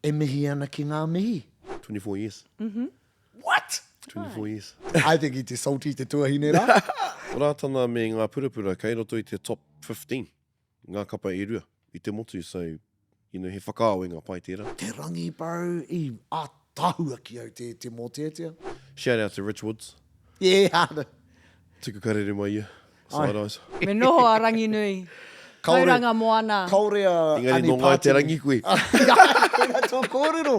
E mihi ana ki ngā mihi. 24 years. What? 24 years. I think i te salty te tuahine rā. Rātana me Ngā Purapura kei roto i te top 15, ngā kapa e rua i te motu, so, you know, he whakaawenga pai tērā. Te rangi bro, i ātaahua ki au te, te mōteatea. Shout out to Rich Woods. Yeah. Tuku karere mai ia. Side eyes. Me noho a Ranginui. Tauranga moana. Kaore a Engari Ani nō Ngāi Te Pātene. Rangi koe. Koira tō kōrero.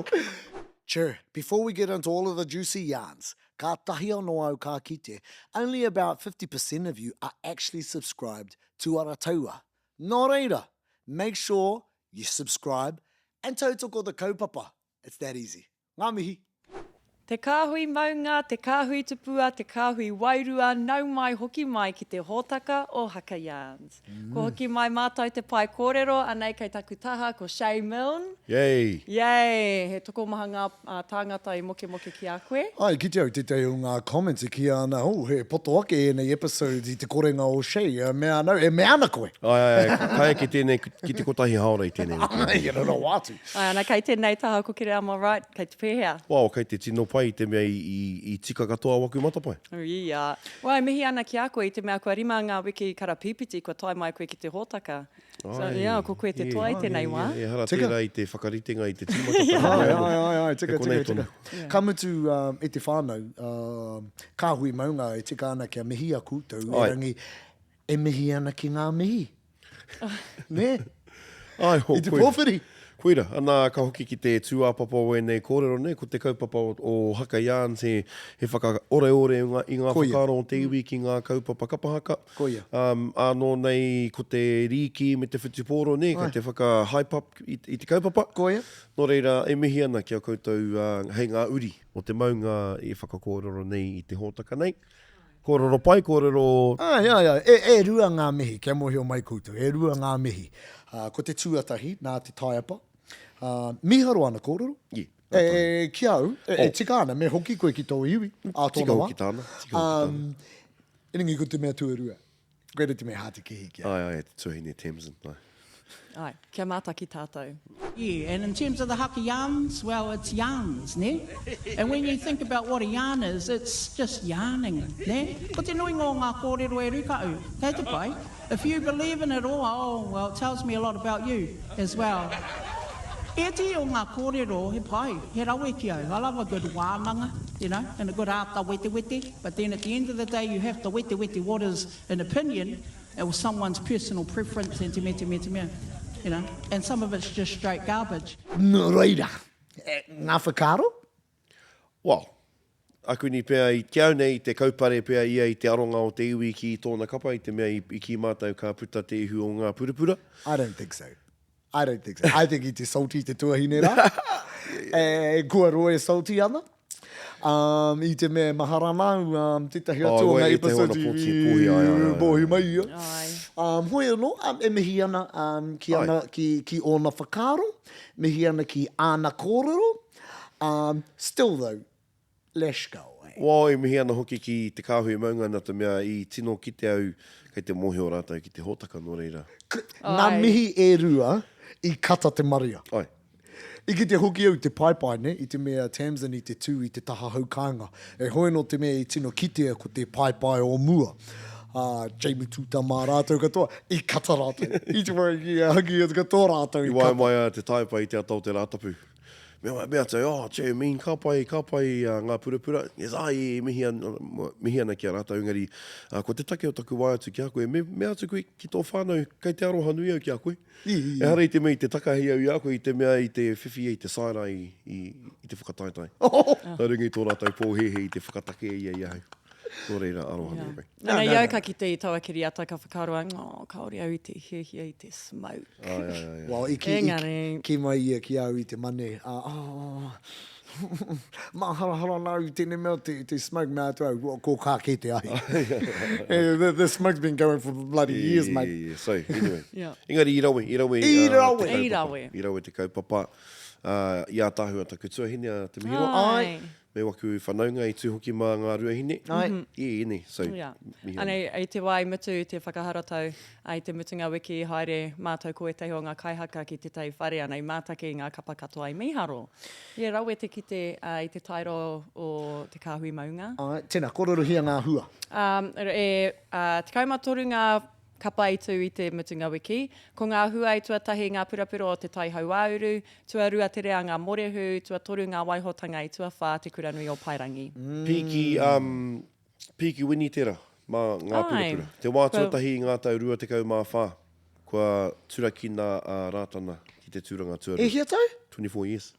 Chur, before we get into all of the juicy yarns, kātahi anō au ka kite, only about 50% of you are actually subscribed to Arataua. Nō reira, make sure you subscribe and tautoko the kaupapa. It's that easy. Ngā mihi! Te kāhui maunga, te kāhui tupua, te kāhui wairua, nau mai hoki mai ki te hōtaka o Haka Yarns. Kua hoki mai mātou te pae kōrero, anei kei taku taha ko Shay Milne. Yay! Yay! He tokomaha ngā tāngata i mokemoke ki a koe. Āe, kite au tētahi o ngā comments e kīia ana, oh, he poto ake ēnei episodes i te korenga o Shay. E mea ana, e mea ana koe! Āe, āe, āe, ka eke tēnei ki te kotahi hāora i tēnei wiki. Āe, i rawa atu. Āe ana, kei tēnei taha ko Kereama Wright, kei te pēhea? Wow, kei te tino pai i te mea i, i tika katoa waku matapae. Ia. Well, e mihi ana ki a koe i te mea kua rima ngā wiki karapīpiti kua tae mai koe ki te hōtaka. So, Ai, ia, ko koe te toa i tēnei wā. Ia, ehara Tika. tērā i te whakaritenga i te tīmatatanga. Ai, ai, ai, ai, tika, He konei tika, tika. tonu. Ka mutu e te whānau, kāhui maunga e tika ana kia mihia koutou, Ai. erangi e mihi ana ki ngā mihi. Nē? Ai, ho, I te koira. pōwhiri. Koira, anā, ka hoki ki te tūāpapa o ēnei kōrero nei, ko te kaupapa o, o Haka Yarns he, he whakaoreore i ngā, i ngā Koia. whakaaro o te iwi ki ngā kaupapa kapa haka. Koia. Um, ānō nei ko te rīki me te whutupōro, nē, kei te whaka-hype up i, i te kaupapa. Koia. Nō reira, e mihi ana ki a koutou uh, hei ngā uri o te maunga e whakakōrero nei i te hōtaka nei. Kōrero pai, kōrero. Āe, āe, āe. E, e rua ngā mihi, kia mōhio mai koutou, e rua ngā mihi. Ā, ko te tuatahi, nā te taiapa. Ā, mīharo ana kōrero. Yeah, nā E, e, ki au, e, e tika ana, me hoki koe ki tō iwi, ā tōna Tika wā. hoki tāna, tika hoki tāna. Um, erangi ko te mea tuarua. Koira te mea hātekehi ki a. Āe, āe, te tuahine Tamsin, āe. Āe, kia mātaki tātou. Yeah, and in terms of the haka yarns, well, it's yarns, nē? And when you think about what a yarn is, it's just yarning, nē? Ko te nuinga o ngā kōrero e Rukau, kei te pai. If you believe in it all, oh, well, it tells me a lot about you as well. Ētehi o ngā kōrero, he pai, he rawe ki au. I love a good wānanga, you know, and a good āta wetewete, but then at the end of the day you have to wetewete what is an opinion or someone's personal preference and te mea, te mea, te mea, you know, and some of it's just straight garbage. Nō reira, ngā whakaaro? Well, akuni pea i, ki au nei, i te kaupare pea ia i te aronga o te iwi ki tōna kapa i te mea i, i kī mātou ka puta te ihu o ngā purapura. I don't think so. I don't think so. I think i te salty te tuahine rā. E, kua roa e salty ana. Um, I te mea e mahara ana au, um, tētahi atu o ngā episode i pōhi, ai, ai, ai, pōhi mai ia. Ai. Um, hoi anō, um, e mihi ana um, ki, ana, ki, ki ōna whakaaro, mihi ana ki āna kōrero. Um, still though, Lash go away. Well, e mihi ana hoki ki te kāhui maunga nā te mea i tino kite au kei te mōhio rātou ki te hōtaka nō reira. Ngā mihi e rua i kata te marea. Ai. I kite hoki au te paepae, ne, i te mea Tamsin i te tū i te taha hau kāinga. E hoi nō te mea i tino kitea ko te paepae o mua. Ā, Jamie Tuta mā rātou katoa, i kata rātou. I te wā i hangi katoa rātou i kata. I wae mai a te taepa i te ata o te Rātapu. Me mea atu, oh, Che, mean, ka pai, ka pai uh, ngā purapura. Yes, ai, e mihi ana, mihi ana ki a rātou, engari, uh, ko te take o taku wae atu ki a koe, me, mea atu koe ki tō whānau, kei te aroha nui au ki a koe. Ehara i te mea i te takahi au i a koe, i te mea i te whiwhi i te saera i, i, i te whakataetae. Nā runga i tō rātou pōhēhē i te whakatakē ia i ahau. Nō reira, aroha nui mai. Nā, i au ka kite i taua kiriata ka whakaaro au, oh, kāore au i te hiahia i te smoke. Ai, ai, ai, ai. Well, i ki, i, Engari. ki mai ia ki au i te mane, uh, oh, māharahara nā au i tēnei mea te, te smoke mea atu au, ko kā kē te ahi. Eh, the, the smoke's been going for bloody years, mate. Yeah, yeah, so, anyway. Yeah. Engari, i rawe, i rawe. I uh, rawe. te I kaupapa. rawe. I rawe te kaupapa. I ātaahua taku tuahine a Te Mihiroa. Ai. Me waku whanaunga i tū hoki mā ngā ruahine. Ai. I ēnei, so, Yeah. mihi ana. Anei, i te wā i mutu te whakaharatau, i te mutunga wiki i haere mātou ko ētahi o ngā kaihaka ki tētahi whare, ana i mātaki i ngā kapa katoa i mīharo. Yeah, rawe te kite i te tairo o Te Kāhui Maunga. Ai, tēnā, kōrerohia ngā hua. Um, e, uh, 13 ngā kapa i tū i te mutunga wiki. Ko ngā hua i tuatahi ngā purapura o Te Tai Hauāuru, tuarua te reanga Morehu, tuatoru ngā waihotanga i tuawhā Te Kuranui o Paerangi. Pīki, um, pīki winitera mā ngā purapura. Te wā tuatahi i ngā tau 24, kua turakina a Rātana ki te tūranga tuarua. E hia tau? 24 years.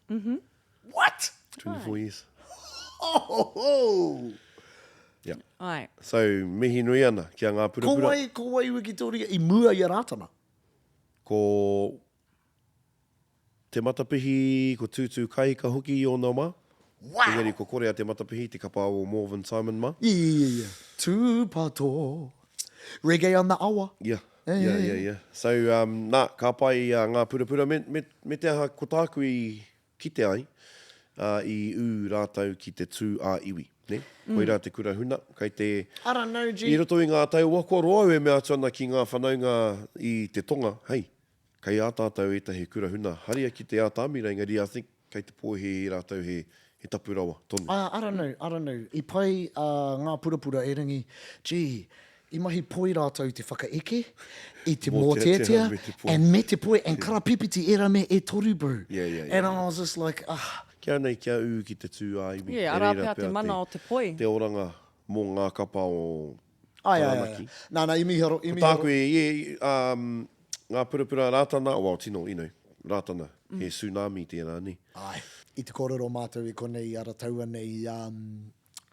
What? 24 years. Ho, ho, ho! Yeah. Ai. So, mihi nui ana ki a Ngā Purapura. Ko wai, ko wai Wikitoria i mua i a Rātana? Ko Te Matapihi, ko Tūtū Kahika hoki i ōna wā. Wow! Engari ko kore a Te Matapihi, te kapa o Morvin Simon mā. Yeah, yeah, yeah. Tūpato. Reggae on the awa. Yeah, yeah, yeah, yeah. So, um, nā, ka pai a Ngā Purapura. Me, me, me te aha, ko tāku i kite ai, ā, i ū rātou ki te tū ā-iwi, nē? Koirā te kura huna, kei te, I don't know, G. i roto i ngā tau, wā, kua roa au e mea atu ana ki ngā whanaunga i te tonga, hei, kei ā tātou ētahi kura huna, haria ki te atamira, engari I think kei te pōhēhē rātou he, he tapu rawa tonu. I, I don't know, I don't know. I pai a Ngā Purapura erangi, gee, I mahi poi rātou i te whakaeke, i te mōteatea, and me te poi, and karapipiti era me e toru bro. Yeah, yeah, yeah. And I was just like, ah. Kia nei, kia ū ki te tū ā-iwi. Yeah, arā pea te mana o te poi. Te oranga mō ngā kapa o Ai, ai, ai. Taranaki. Nā, nā, i mīharo, i mīharo. Ko tāku e, yeah, um, ngā purapura Rātana, well, tino, you know, Rātana, he tsunami tērā, nē. Ai. I te kōrero mātou i konei i Arataua nei, um,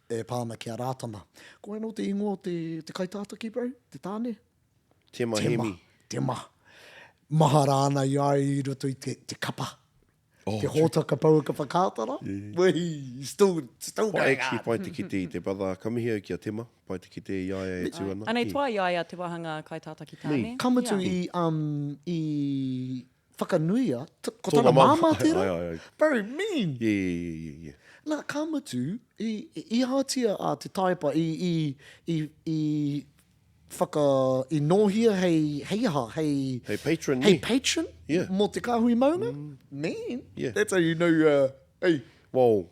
e pā ana ki a Rātana. Ko wai anō te ingoa o te, te kaitātaki, bro? Te tāne? Tema Hemi. Tema. Mahara ana i a ia i roto i te, te kapa. Oh, te hōtaka pouaka whakaatara. Yeah. Wehi, still, still going Actually, on. pai te kite i te brother. Ka mihi au ki a Tema. Pai te kite i a ia e tū ana. Anei toa i a ia te wāhanga kaitātaki tāne. Ka mutu yeah. i, um, i whakanuia, ko tana māmā tērā? Ai, ai, ai. Very mean! Yeah, yeah, yeah, yeah, yeah. Nā, ka mutu, i, i ahatia a Te Taepa i, i, i, i whaka, i nōhia hei, hei aha, hei... Hei patron, Hei nē? patron? Yeah. Mō te kāhui maunga? Mm. Mean. Yeah. That's how you know, uh, hey. Well,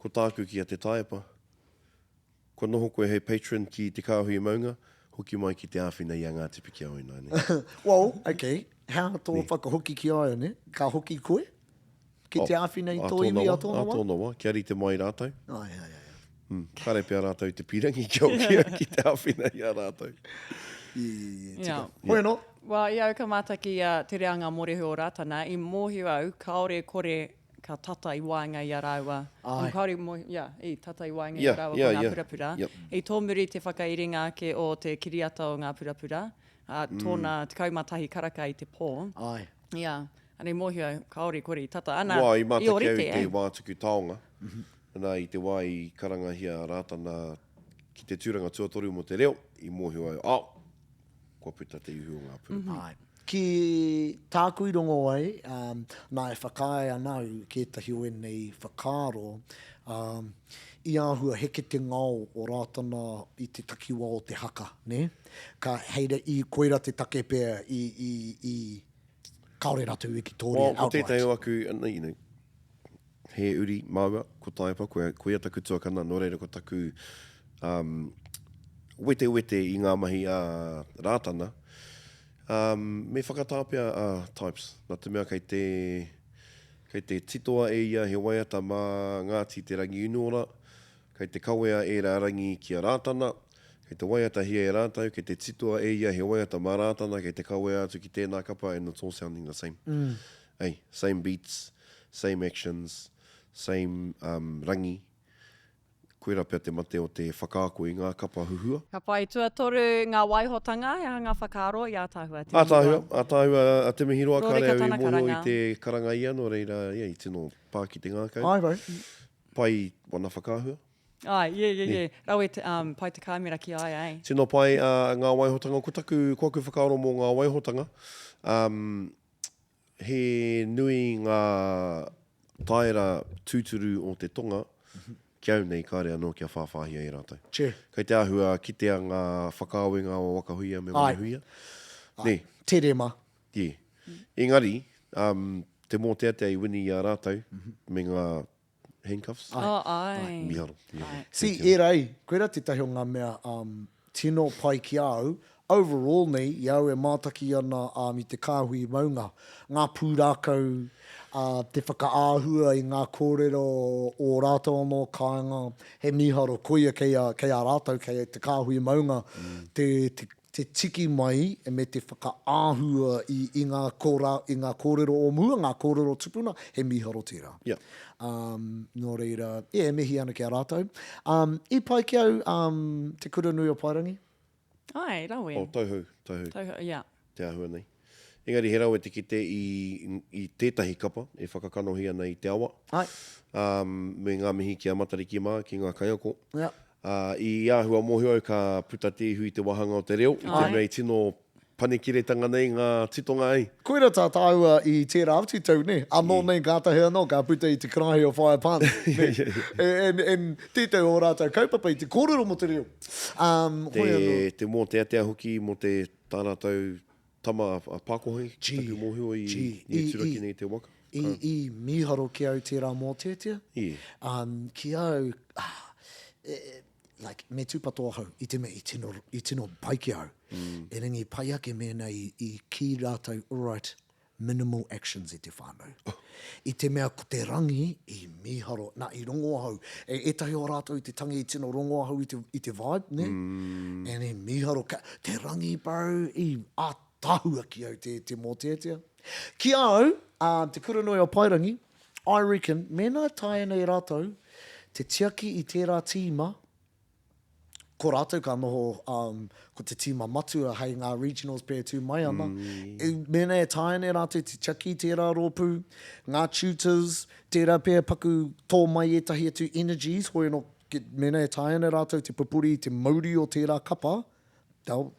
ko tāku ki a Te Taepa, Kua noho koe hei patron ki Te Kāhui Maunga, hoki mai ki te āwhina i a Ngāti Pikiao ināianei. Well, okay, hea tō whakahoki ki a ia, ne? Ka hoki koe ki te āwhina i tō iwi a tōna wā? A tōna wā, kia rite mai rātou. Ai, ai, ai. Mm, kāre pea rātou te pīrangi kia hoki au ki te āwhina i a rātou. Yeah, yeah, tika. Yeah. Hoi anō. Well, i au ka mātaki i a Te Reanga Mōrehu o Rātana, i mōhio au kāore e kore ka tata i waenga i a rāua. Āe. Kāore i mōhio, yeah, i tata i waenga i Yeah, a rāua yeah, ko Ngā yeah. Purapura. Yep. I tōmuri te whakairinga ake o te kiriata o Ngā Purapura, ā, tōna 11 karaka i te pō. Āe. Yeah, and i mōhio au, kāore i kore i tata. Ana, Wā, i i mātaki au ōrite, i te eh? wā tuku taonga. Nā, i te wā i karangahia a Rātana ki te tūranga tuatoru mō te reo, i mōhio au, oh, kua puta te ihu o ngā purapura. Āe. Ki tāku i rongo ai, nā e whakaae ana au ki ētahi o ēnei whakaaro, i āhua heke te ngao o Rātana i te takiwā o te haka, nē? Ka, hei re, i, koira te take pea i, i, i, kāore rātou i wikitōria Well, ko outright. tētahi o aku, you know, he uri māua, ko Taepa, koia, koia taku tuakana, nō reira ko taku um, wetewete i ngā mahi a Rātana, um, me whakatāpea a Types, nā te mea kei te, kei te titoa e ia he waiata mā Ngāti Te Rangiunuora, kei te kawea ērā rangi ki a Rātana, kei te waiatahia e rātou, kei te titoa e ia he waiata mā Rātana, kei te kawea atu ki tēnā kapa and it's all sounding the same. Mm. Hey, same beats, same actions, same um, rangi. Koira pea te mate o te whakaako i ngā kapa huhua. Ka pai. Tuatoru ngā waihotanga, he aha ngā whakaaro i ātaahua Te Ātaahua, Mihiroa? ātaahua a Te Mihiroa, Rō kāre reka au i tana mōhio i karanga. te karanga ia, nō reira, yeah, i tino pā ki te ngākau. Āe bro. Pai wana whakaahua. Āe, yeah, yeah, yeah. Rawe te, um, pai te kāmera ki a ia, eh? Tino pai uh, ngā waihotanga. Ko taku, ko aku whakaaro mō ngā waihotanga, um, He nui ngā taera tūturu o te tonga, ki au nei kāre anō kia whāwhāhia e rātou. Che. Kei te āhua kitea ngā whakaawenga o Wakahuia me Manuhuia. Nē. Te rema. Yeah. Engari, um, te mōteatea i wini i a rātou me ngā handcuffs. Oh, ai. Miharo. Miharo. See, ērā i, koirā tētahi o ngā mea um, tino pai ki a au, overall nei, i a au e mātaki ana um, i te kāhui maunga, ngā pūrākau, uh, te whakaāhua i ngā kōrero o rātou anō kāinga, he mīharo, koia kei a, kei a rātou, kei te kāhui maunga, te, te, te tiki mai me te whakaāhua i, i ngā kōra, i ngā kōrero o mua, ngā kōrero tupuna, he mīharo tērā. Yeah. Um, nō reira, yeah, e mihi ana ki a rātou. Um, i pai ki au um, Te Kura Nui o Paerangi? Ai, rawe. Oh, tauhou, tauhou. Tauhou, yeah. Te āhua nei. Engari he rawe te kite i, i tētahi kapa e whakakanohi ana i te awa. Ai. Um, me ngā mihi ki a Matariki mā, ki ngā kaiako. Yeah. Ā, i āhua mōhio au ka puta te ihu i te wāhanga o te reo, i te mea i tino panekiretanga nei ngā titonga ai. Koira tā tāua i tērā atu tau, nē? Anō nei kātahi anō ka puta i te karaehe o Whaea Pānui, nē? And, and tētahi o rātou kaupapa i te kōrero mō te reo. Um, hoi anō. Te, te mōteatea hoki mō te, tā rātou tama a Pākohe, ki taku mōhio i, i turaki nei te waka. I, i mīharo ki au tērā mōteatea. Um, ki au, ah, e, like, me tūpato ahau i te mea i tino, i tino pai ki au. Mm. Erangi pai ake mēnā i, i kī rātou, alright, minimal actions i te whānau. Oh. I te mea ko te rangi i mīharo, nā, i rongo ahau, e, ētahi o rātou i te tangi i tino rongo ahau i te, i te vibe, ne? Mm. And i mīharo, ka, te rangi, bro, i ātaahua ki au te, te mōteatea. Ki a au, ā, Te Kuranui o Paerangi, I reckon, mēnā e taea nei rātou te tiaki i tērā tīma, ko rātou ka noho um, ko te tīma matua hei ngā regionals pea e tū mai ana. Mm. Mēnā e taea nei rātou te tiaki i tērā rōpū, ngā tutors, tērā pea paku tō mai ētahi atu energies, hoi anō, mēnā e taea nei rātou te pupuri i te mauri o tērā kapa, they'll,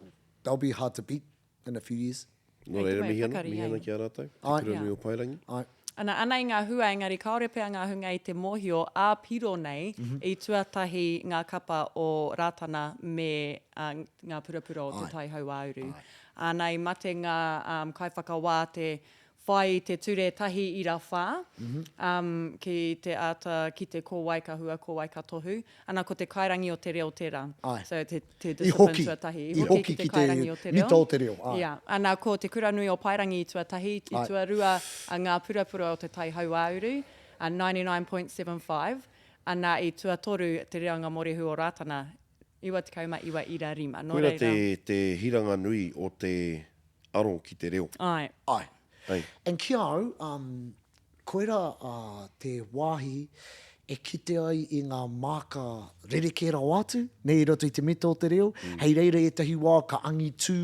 they'll be hard to beat in a few years. Nō reira, mihi ana, mihi ana ki a rātou, te kura nui o Paerangi. Āe. Ana, ana i ngā hua, engari kāore pea ngā hunga i te mōhio ā-piro nei i tuatahi ngā kapa o Rātana me ngā purapura o Te Tai Hauāuru. Ana i mate ngā kaiwhakawā te whai i te ture 1.4, ki te āta kite ko wai ka hua, ko wai ka tohu. Ana, ko te kairangi o te reo tērā. Āe. So, te, te I discipline hoki, tuatahi. I hoki ki te kairangi o te reo. mita o te reo, āe. Ia. Ana, ko Te Kura Nui o Paerangi i tuatahi, i Āe. tuarua a Ngā Purapura o Te Tai Hauāuru, a 99.75, ana, i tuatoru Te Reanga Mōrehu o Rātana, 99.5. Nō Koira reira. te, te hiranga nui o te aro ki te reo. Āe. Āe. Ai. And ki a au, um, koira uh, te wāhi e kite ai i ngā māka rerekē rawa atu, nei i roto i te mita o te reo. Mm. Hei reira ētahi wā ka angitū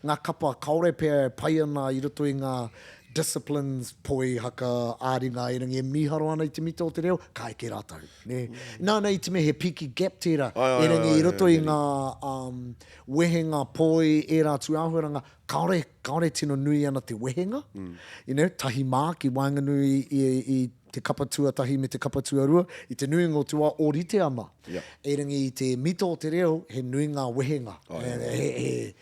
ngā kapa kāore pea e pai ana i roto i ngā disciplines, poi, haka, ā-ringa, erangi e mīharo ana i te mita o te reo, ka eke rātou. Nē. Mm. Nā, nā, i te mea he peaky gap tērā, Ai, ai, erangi ai, i roto ai, i ngā um, wehenga poi, ērā tūāhuaranga, kāore, kāore tino nui ana te wehenga, you know, tahi mā ki waenganui i, i te kapa tuatahi me te kapa tuarua, i te nuinga o te wā ōrite ana. Yeah. Erangi i te mita o te reo, he nui ngā wehenga. Oh, he, yeah. he, he,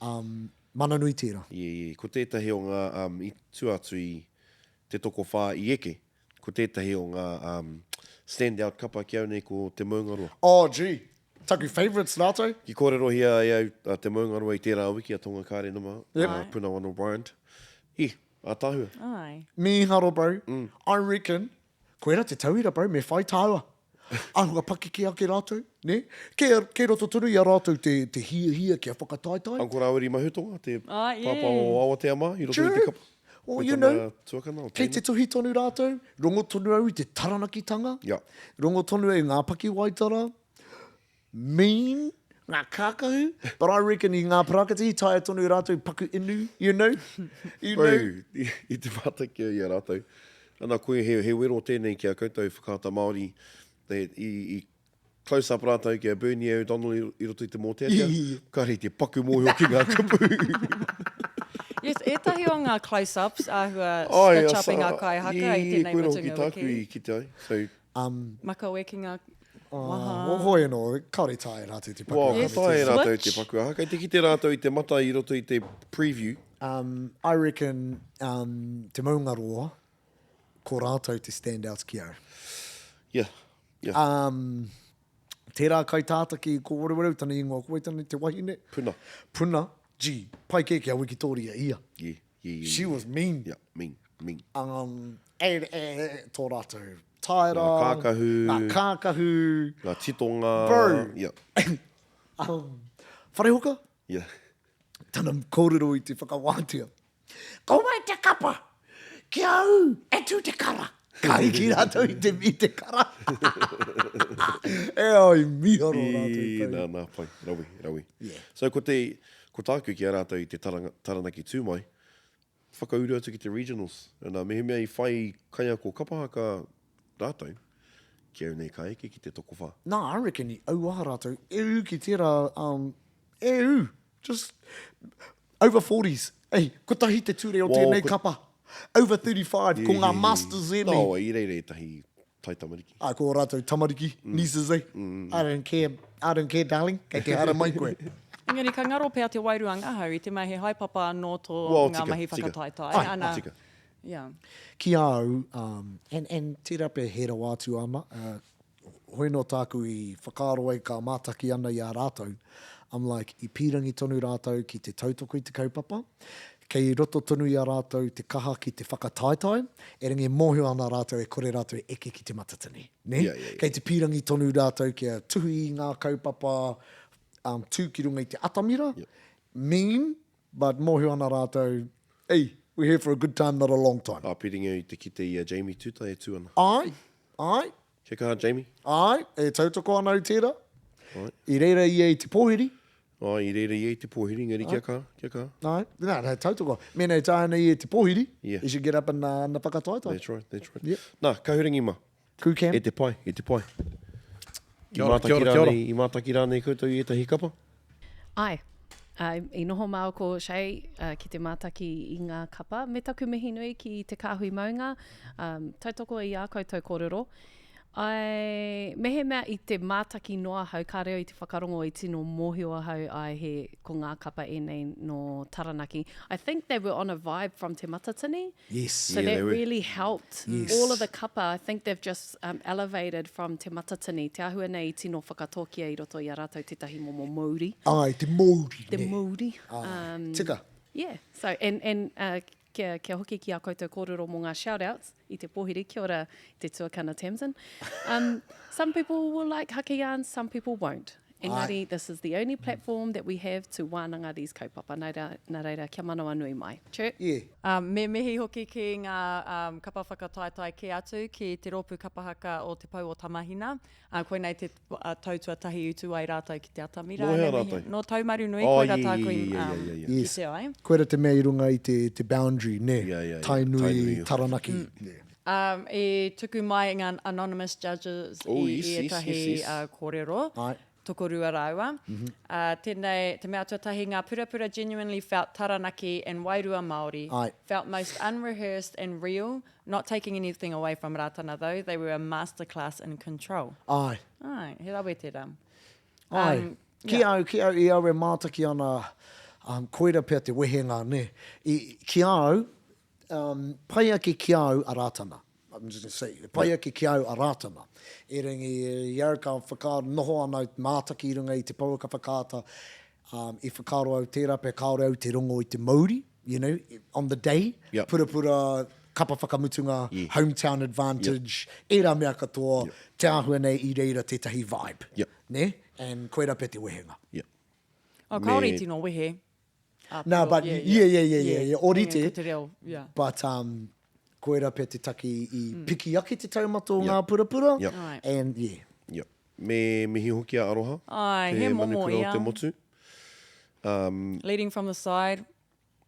um, mana nui tērā. Yeah, yeah. Ko tētahi o ngā um, i tua atu i te tokowhā i eke, Ko tētahi o ngā um, stand out kapa ki au nei ko Te Maungaroa. Oh gee, taku favourites rātou. I kōrerohia e au a Te Maungaroa i tērā wiki a Tonga Kārenuma, Yep. a Punawano Bryant. Hi, ātaahua. Ai. Mīharo bro, I reckon, koira te tauira bro, me whai tāua. Āhua pakeke ake rātou, nē? Kei, kei roto tonu i a rātou te, te hiahia kia whakataetae. Uncle Rawiri Mahutonga, te Ah, yeah. pāpā o Awatea mā, i roto i te True. kapa. Well, Me you tana know, tuakana, o kei te teina. tuhi tonu rātou, rongo tonu au i te Taranakitanga, Yeah. rongo tonu au i ngā pakiwaitara, mean, ngā kākahu, but I reckon i ngā parakatihi taea tonu rātou paku inu, you know, you know. Bro, i, i te mātaki au i a rātou. Ana koe, he, he wero tēnei ki a koutou Whakaata Māori, te, i, i close up rātou ki a Bernie O'Donnell i, i roto i te mōteatea, kāre i te paku mōhio ki ngā kupu. Yes, ētahi o ngā close-ups āhua stitch up i ngā kai haka i tēnei mutunga wiki. Koira hoki tāku i kite ai. So, Makawe ki ngā waha. Oh, hoi anō, kāore i taea e rātou te paku aha. Well, ka taea e rātou te paku aha. Kei te kite rātou i te mata i roto i te preview. I reckon te maungaroa, ko rātou te standouts ki au. Yeah, yeah. Tērā kaitātaki, ko Warewareu tana ingoa, ko wai tana te wahine? Puna. Puna, gee, pai kē ki a Wikitoria ia. Yeah, yeah, yeah. She was mean. Yeah, mean, mean. And, and, tō rātou taera. Ngā kākahu. Ngā kākahu. Ngā titonga. Bro. Yeah. Wharehoka? Yeah. Tana kōrero i te whakawātea. Ko wai te kapa? Ki a au, e tū te kara. Ka hiki rātou i te, i te kara. e ai, miharo rātou. I, nā, nā, pai, rawe, rawe. Yeah. So ko te, ko tāku ki a rātou i te taranga, Taranaki tū mai, whakauru atu ki te regionals. Nā, mehemea i whai kaiako kapahaka rātou, ki au nei ka eke ki te tokowhā. Nā, I reckon i auaha rātou, e ū ki tērā, um, e ū, just, Over forties, ei, kotahi te ture o tēnei kapa. Over 35, ko ngā masters ēnei. No, i reira ētahi taitamariki. Ā, ko ō rātou tamariki, nieces eh. I don't care, I don't care darling, kei te haere mai koe. Engari ka ngaro pea te wairua ngahau i te mea he haepapa anō tō ngā mahi whakataetae. Ai, Ana, tika. Yeah. Ki a au, um, and, and tērā pea he rawa atu ana, uh, Hoi nō tāku i whakaaro ai ka mātaki ana i a rātou, I'm like, i pīrangi tonu rātou ki te tautoko i te kaupapa, kei roto tonu i a rātou te kaha ki te whakataetae, erangi e mōhio ana rātou e kore rātou e eke ki Te Matatini, nē? Yeah, yeah, yeah. Kei te pīrangi tonu rātou kia tuhi i ngā kaupapa, um, tū ki runga i te atamira, Yeah. mean, But mōhio ana rātou, Ei, we're here for a good time, not a long time. Āpiringa i te kite i a Jamie Tuta e tū ana. Āe, āe. Kia kaha Jamie. Āe, e tautoko ana au tērā. Āe. I reira ia i te pōhiri. Āe, i reira ia i te pōhiri, engari kia kaha, kia kaha. Āe, nā, nā, tautoko. Mēnā e taea ana ia i te pōhiri, Yeah. he should get up and, uh, and whakataetae. That's right, that's right. Yep. Nā, Kahurangi mā. Crew cam. E te pai, e te pai. Kia ora, kia ora, kia ora. I mātaki rānei koutou i ētahi kapa? Āe. I noho māua ko Shay ki te mātaki i ngā kapa. Me taku mihi nui ki Te Kāhui Maunga, tautoko i ā koutou kōrero. I, mehemea i te mātaki noa ahau, kāre au i te whakarongo i tino mōhio ahau āe he, ko ngā kapa ēnei nō Taranaki. I think they were on a vibe from Te Matatini. Yes. So Yeah, that they were. really helped Yes. all of the kapa. I think they've just um, elevated from Te Matatini, te āhua nei i tino whakatōkia i roto i a rātou tētahi momo mouri. Ai, te mouri, Te nē. mouri. Ai, Um, tika. Yeah. So, and, and uh, kia, kia hoki ki a koutou kōrero mō ngā shout-outs i te pōhiri, kia ora te tuakana Tamsin. Um, some people will like haka yarns, some people won't. Engari, this is the only platform that we have to wānanga these kaupapa. Nā reira, nā reira, kia manawanui mai. Chirp. Yeah. Um, me mihi hoki ki ngā um, kapa whakataetae kē atu ki te rōpū kapa haka o Te Pou o Tamahina. Ā, koinei te tau tuatahi i ū ai rātou ki te atamira. Nō hea Ina mihi- rātou? Nō Taumarunui, Oh, koira yeah, tāku i yeah, yeah, yeah, yeah, yeah. Yes. kite ai. Koira te mea i runga i te, te boundary, nē? Yeah, yeah, yeah. Tainui, Tainui. Taranaki. Yeah. Um, i tuku mai ngā anonymous judges Oh, i, yes, i yes, ētahi yes, yes. uh, kōrero. Ai. Tokorua rāua. Ā, tēnei, te mea tuatahi, ngā purapura genuinely felt Taranaki and wairua Māori. Ai. Felt most unrehearsed and real, not taking anything away from Rātana though, they were a masterclass in control. Ai. Ai, he rawe tērā. Ai. Um, Ki yeah. au, ki au, i au e mātaki ana, um, koira pea te wehenga, nē. I, ki a au, um, pai ake ki a au a Rātana. I'm just gonna say, pai ake ki au a Rātana. Erangi, i au ka whakaaro, noho ana au mātaki i runga i te pouaka whakaata, um, i whakaaro au tērā pea kāore au te rongo i te mouri, you know, on the day, Yep. purapura, kapa whakamutunga, Yeah. hometown advantage, ērā mea katoa, Yep. te āhua nei i reira tētahi vibe. Yep. Nē? And koirā pea te wehenga. Yep. Oh, kāore Me- i tino wehe. Nā, but yeah, yeah, yeah, yeah, yeah, ōrite. Ko te reo, yeah. But um, koira pea te take i piki ake te taumata o ngā purapura. Yep. Ai. And yeah. Yep. Me mihi hoki a Aroha. Ai, te he momo manukura ia. o te motu. Um, Leading from the side.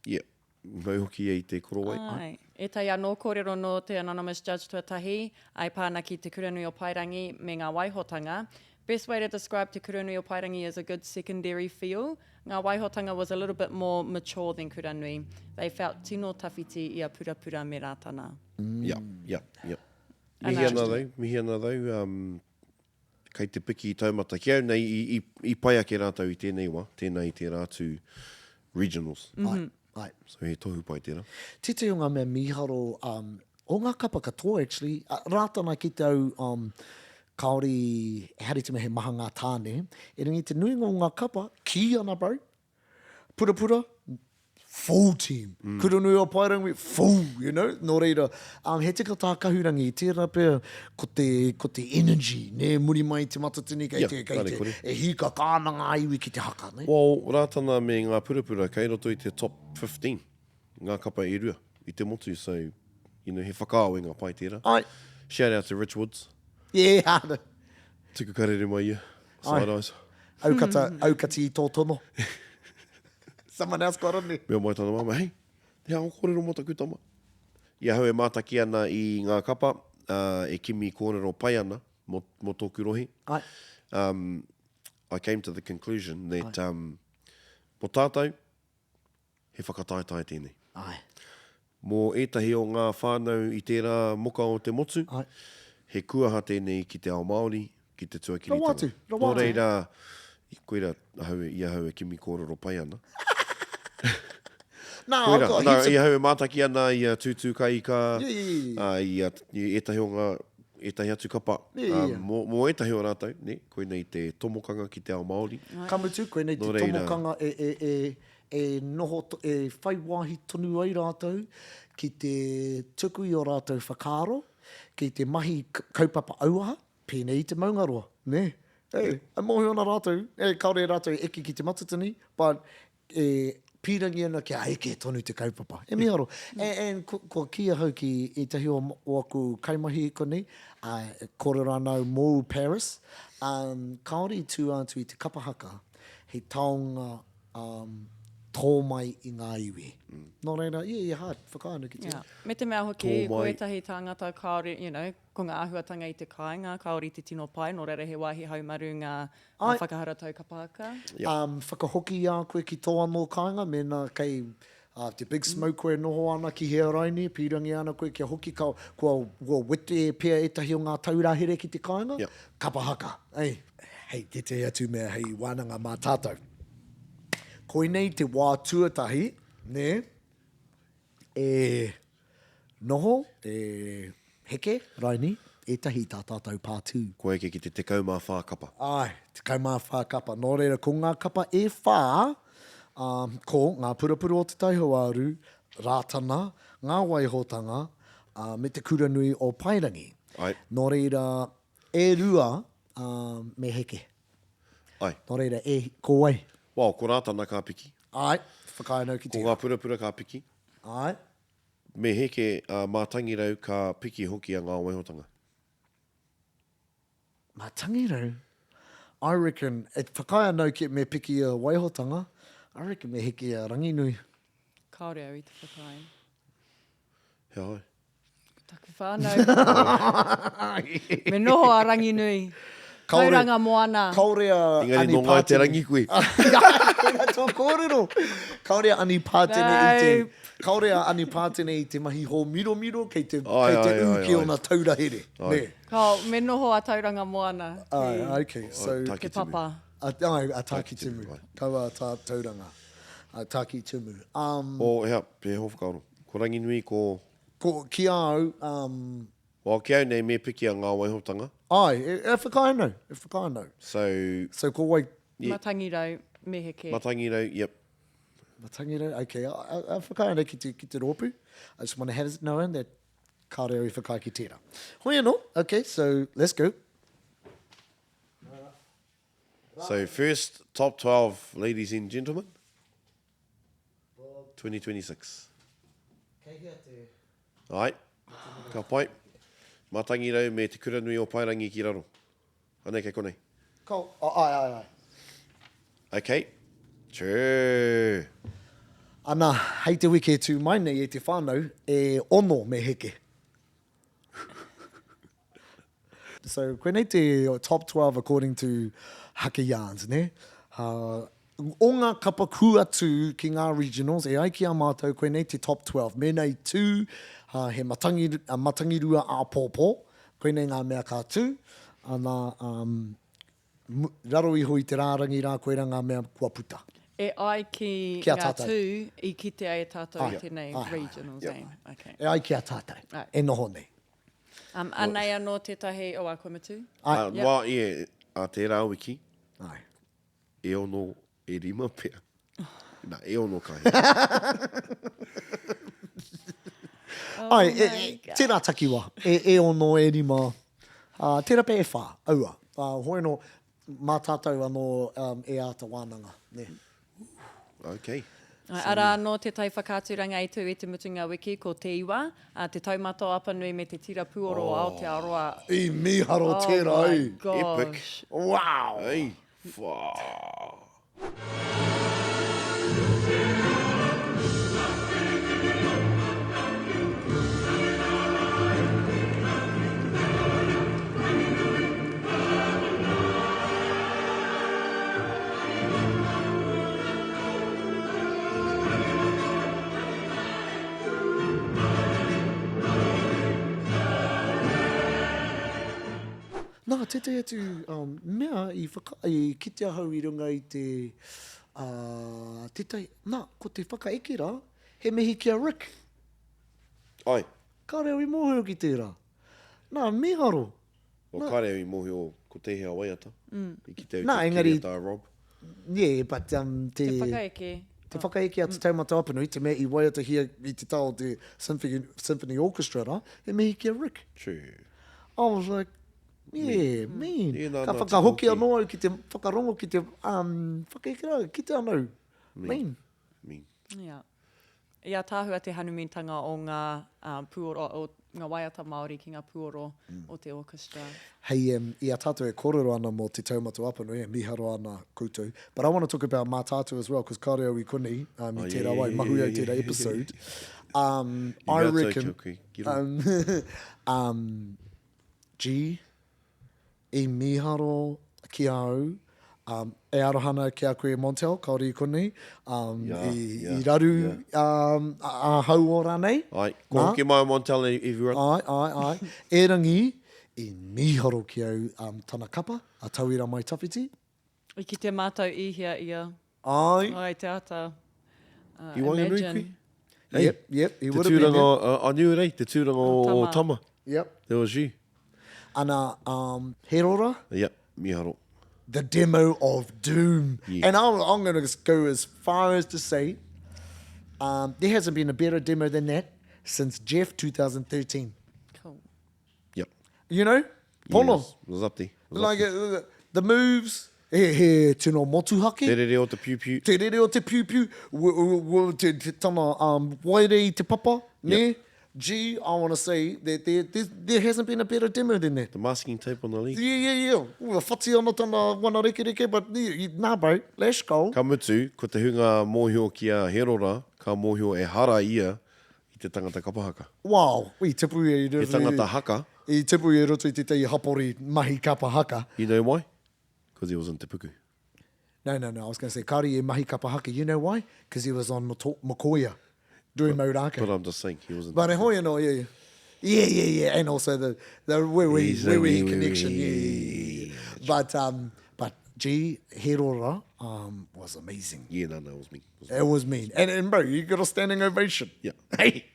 Yeah. Mau hoki ia i te korowai. Ai. Ētahi anō kōrero nō te Anonymous Judge tuatahi, ai pā ana ki Te Kuranui o Paerangi me ngā waihotanga. Best way to describe Te Kuranui o Paerangi is a good secondary feel. Ngā Waihotanga was a little bit more mature than Kuranui. They felt tino tawhiti i a Purapura me Rātana. Yeah, yeah, yeah. Mihi ana though, mihi ana though, um, kei te piki taumata. Ki au nei, i, i, i pai ake rātou i tēnei wā, tēnā i tērā atu regionals. Mm -hmm. Ai, ai. So he tohu pai tērā. Tētahi o ngā mea mīharo, um, o ngā kapa katoa actually, Rātana ki te au, um, kāore i, ehara i te mea he maha ngā tāne, erangi te nuinga o ngā kapa, kī ana bro, purapura, full team. Mm. Kuranui o Paerangi, full, you know? Nō reira, um, he tika tā Kahurangi, tērā pea ko te, ko te energy, nē, muri mai i te matatini kei yeah, te, kei te, e hīkaka ana ngā iwi ki te haka, nē? Well, Rātana me ngā purapura kei roto i te top 15, ngā kapa e rua i te motu, so, you know, he whakaawenga pai tērā. Ai. Shout out to Rich Woods. Yeah. Tuku karere mai ia. Side eyes. Aukata, aukati i tō tono. Someone else got in there. Mea mai tana māmā, hei, he aha kōrero mō taku tama? I ahau e mātaki ana i ngā kapa, uh, e kimi kōrero pai ana mō, mō tōku rohe. Ai. Um, I came to the conclusion that um, mō tātou, He whakataetae tēnei. Āe. Mō ētahi o ngā whānau i tērā moka o te motu, Āe. he kuaha tēnei ki te ao Māori, ki te tuakiritanga. Rawa atu, rawa Nō atu. reira, koira ahau, i ahau e kimi kōrero pai ana. Nā, Koira, I've got nā, heaps of... i ahau e mātaki ana i a Tūtū Ka Ika, Yeah, yeah, yeah, yeah. ā, i a, i ētahi o ngā, ētahi atu kapa, Yeah, yeah, yeah. ā, mō, mō ētahi o rātou, nē, koinei te tomokanga ki te ao Māori. Ka mutu, koinei te Nō reira. tomokanga e, e, e, e noho, e whai wāhi tonu ai rātou ki te tuku i ō rātou whakaaro, ki te mahi kaupapa auaha, pēnei i te maungaroa, nē? E, e mōhio ana rātou, e, kāore rātou e eke ki te matatini, but e pīrangi ana kia eke tonu te kaupapa. E mīharo. And, and kua kī ahau ki ētahi o, o aku kaimahi i konei, ā, e kōrero ana au mōu Paris, um, kāore i tū atu i te kapa haka, he taonga um, tō mai i ngā iwi. Mm. Nō reira, yeah, yeah, hard, whakaanu ki tērā. Yeah. Me te mea hoki, ko ētahi tāngata kāore, you know, ko ngā āhuatanga i te kāinga, kāore i te tino pai, nō reira he wāhi haumaru ngā, ngā whakaharatau kapa haka. Yep. Um, whakahoki i a koe ki tō anō kāinga, mēnā kei uh, te Big Smoke koe noho ana ki hea raini, pīrangi ana koe kia hoki, ka, kua, kua wete pea ētahi o ngā taura here ki te kāinga, yep. kapa haka. Ei. Hei tētahi atu mea hei wānanga mā tātou. Koinei te wā tuatahi, nē, e noho, e heke, raini, ētahi i tā tātou pātū. Kua eke ki te 14 kapa. Āe, 14 kapa. Nō reira, ko ngā kapa e whā, ā, ko Ngā Purapura o Te Tai Hauāuru, Rātana, Ngā Waihotanga, ā, me Te Kuranui o Paerangi. Āe. Nō reira, e rua, ā, me heke. Ai. Nō reira, e, ko wai? Well, ko Rātana ka piki. Āe, whakaae nau ki Ko tērā. ngā purapura ka piki. Āe. Me heke a Mātangirau ka piki hoki a Ngā Waihotanga. Mātangirau? I reckon, e whakaae anau ki me piki a Waihotanga, I reckon me heke a Ranginui. Kāore au i te whakaae. He aha ai? Taku whānau. Me noho a Ranginui. Kaore, Tauranga moana. Kaore a Engari Ani nō Ngāi Te Pātene. Rangi koe. Koira tō kōrero. Kaore a Ani Pātene i te, Nope. kaore a Ani Pātene i te mahi hōmiromiro kei te, Ai, kei te ai, ū ai, ki ai. ōna taura here. Ai. Nē. Kao, me noho a Tauranga moana Ai, ki okay. So, Ai, te Tākitimu. papa. A, ai, a Tākitimu. Tākitimu, ai. Kaua a tā, Tauranga. A Tākitimu. Um, O, hea, he hoa whakaaro. Ko Ranginui, ko... Ko, ki a au, um... Well, ki au nei, me piki a Ngā Waihotanga. Ae, e, e whakaae nau, e whakaae nau. So... So ko wai... Yeah. Matangirau, me heke. Matangirau, yep. Matangirau, okay, I, I, I whakaae nei ki te, ki te rōpū. I just want to have it known that kāore au i whakaae ki tērā. Hoi anō, okay, so let's go. So first top 12, ladies and gentlemen. 2026. Kei hea te... Ai, ka pai. Matangirau me Te Kuranui o Paerangi ki raro. Anei kei konei. Ka, oh, ai, ai, ai. Okay. Chur. Ana, hei te wiki e tū mai nei e te whānau, e ono me heke. So, koinei te top 12 according to Haka Yarns, nē? Uh, o ngā kapa kua tū ki ngā regionals, e ai ki a mātou, koinei te top 12. Mēnā i tū, uh, he matangi, uh, matangirua āpōpō, koinei ngā mea ka tū, ana, um, Raro iho i te rārangi rā koirā ngā mea kua puta. E ai ki Ki a ngā tātou. tū i kitea e tātou i Āe, tēnei āe, āe, regionals, āe. eh? Okay. E ai ki a tātou Āe. e noho nei. Um, anei anō tētahi o ā koe mutu. Āe. Ā, Yep. wā, ie, ā tērā wiki, Āe. e ono, e rima pea. Nā, e ono ka hē. Oh Āe, e, my e, God. tērā takiwā, e, e ono, e rima, ā, tērā pea e whā, aua. Ā, hoi anō, mā tātou anō um, e āta wānanga, nē. Okay. Āe, arā anō tētahi whakaaturanga i tū i te mutunga wiki, ko Te Iwa, ā, Te Taumata o Apanui me Te Tira Puoro o Aotearoa. I mīharo Oh tērā, my ei. Epic. gosh. Wow! Ei, whā. Nā, tētahi atu um, mea i, whaka, i kite ahau i runga i te, uh, tētahi, nā, ko te whakaeke rā, he mihi ki a Rick. Ai. Kāre au i mōhio ki tērā. Nā, mīharo. Well, kāre au i mōhio ko tēhea waiata. Mm. I kite au Nā, te engari- kiriata a Rob. Yeah, but um, te... Te whakaeke. Te whakaeke a Te Taumata Apanui, te mea i waiatahia i te taha o te Symphony, Symphony Orchestra rā, he mihi ki a Rick. True. I was like, yeah, mean. Yeah, nā, Ka nā, whakahoki te anō au ki te whakarongo ki te um, whakaeke rā, kite anō. Mean. Mean. Yeah. I ātaahua te hanumitanga o ngā puoro, o ngā waiata Māori ki ngā puoro o te orchestra. Hei, um, i a tātou e kōrero ana mō Te Taumata o Apanui, e mīharo ana koutou. But I want to talk about Mātātua as well, because kāore au i konei, um, i Oh, tērā yeah, wā, i yeah, mahui yeah, au yeah, tērā yeah, yeah. episode. Um, I I mea tau reckon, kia koe, ki roto. um, um, G, i mīharo ki a au, um, e aroha ana ki a koe Montel, kāore i konei, um, Yeah, i, yeah, i raru yeah. um, a, a hauora nei. Ai, ko Nā. hoki mai Montel e everyone. Ai, ai, ai. Erangi, i mīharo ki au um, tana kapa, a Tauira Mai Tawhiti. I kite mātou i hea ia. Ai. Ai, te ata. Uh, I waenganui imagine. koe? Hey, Yep, yep, he Te would have been tūranga, there. uh, I knew it, eh? Te tūranga o, Tama. o Tama. Yep. There was you. Ana, um, Herora, Yep, miharo. the demo of doom. Yeah. And I'm, I'm going to go as far as to say um, there hasn't been a better demo than that since Jeff 2013. Cool. Yep. You know? Pono. Yes, was up there. Was up Like there. uh, the moves, he, he tino motuhake. Te rere o te piu piu. Te rere o te piu piu, w, w, te, te tana um, waere i te papa, ne? Gee, I want to say that there, there, there hasn't been a better demo than that. The masking tape on the leg. Yeah, yeah, yeah. Ua whati ana tana wana rekereke, but yeah, nā bro, let's go. Ka mutu, ko te hunga mōhio ki a Herora, ka mōhio e hara ia i te tangata kapa haka. Wow, i tipu ia i roto He tangata haka. I tipu ia i roto i tētahi hapori mahi kapa haka. You know why? Because he was in Te Puku. No, no, no, I was going to say, kāore i mahi kapa haka. You know why? Because he was on Mokoia, doing mau rākau. But I'm just saying, he was in But Te Puku. hoi anō, yeah, yeah. Yeah, yeah, yeah, and also the, the wewe, He's a wewe wewe. connection, yeah, yeah, yeah, yeah. But, um, but gee, Herora um, was amazing. Yeah, no, no, it was me. It was me. It was mean. And, and bro, you got a standing ovation. Yeah. Hey.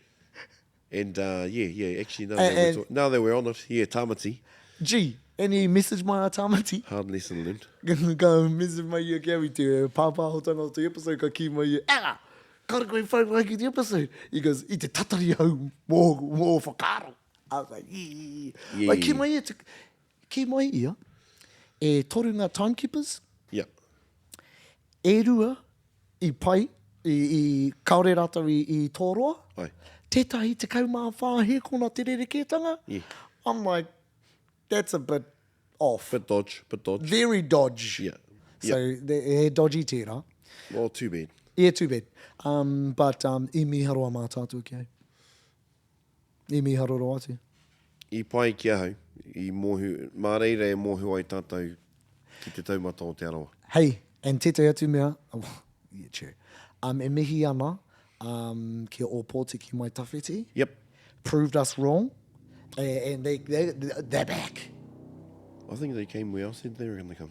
And uh, yeah, yeah, actually, now, And- that we're and- talk- now that we're on it, yeah, Tamati, Gee, any message mai a Tamati? hard lesson learned. Ka message mai ia ki au i te pāpāhotanga o te episode, ka kī mai ia, Ella, kāre koe whai wāhi ki te episode. He goes, i te tatari au mō, mō whakaaro. I was like, yeah, yeah, yeah. Yeah, Like, kī yeah. mai ia, te, kī mai ia, e toru ngā timekeepers, Yeah. e rua i pai, i, i kāore rātou i, i tōroa, Ai. tētahi 14 hēkona te rerekētanga. Yeah. I'm like, that's a bit off. Bit dodge, bit dodge. Very dodge. Yeah. So, yeah. he dodgy tērā. Well, too bad. Yeah, too bad. Um, but um, i mīharo a Mātātua ki au. I mīharo rawa atu. I pai ki ahau, i mōhio, mā reira e mōhio ai tātou ki te taumata o Te Arawa. Hey, and tētahi atu mea, yeah, true. Um, e mihi ana um, ki a Ōpōtiki Mai Tawhiti. Yep. Proved us wrong, and they, they, they're back. I think they came where I said they were going to come.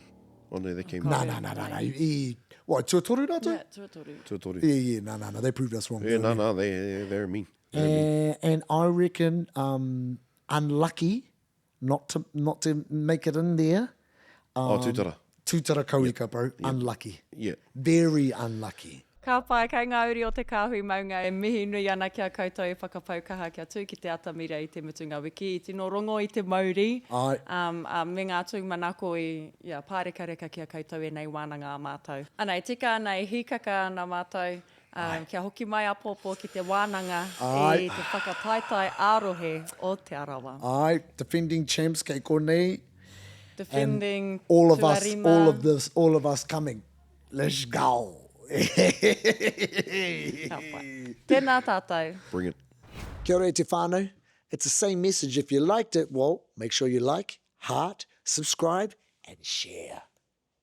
Oh no, they came. Nā, nā, nā, nā, nā. I, what, tuatoru rātou? Yeah, tuatoru. Tuatoru. Yeah, yeah, nā, nā, nā, they proved us wrong. Yeah, nā, nā, they, they're mean. They're mean. And, and I reckon um, unlucky not to, not to make it in there. Um, oh, Tūtara. Tūtara Kauika, yep. bro. Yep. Unlucky. Yeah. Very unlucky. Ka pai, kei ngā uri o te kāhui maunga e mihi nui ana ki a koutou e whakapau kaha kia tū ki te atamira i te mutunga wiki, i tino rongo i te mauri, Āe. um, ā, me ngā tūmanako i, ia, pārekareka ki a koutou ēnei wānanga a mātou. Ana, e tika ana, e hīkaka ana mātou, ā, kia hoki mai apōpō ki te wānanga Āe. i te whakataetae ā-rohe o Te Arawa. Āe, defending champs kei konei. Defending And all of us, tuarima. all of this, all of us coming. Let's go! Ka pai. Tēnā tātou. Bring it. Kia ora e te whānau. It's the same message. If you liked it, well, make sure you like, heart, subscribe and share.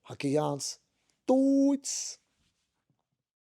Haka yarns. Toots!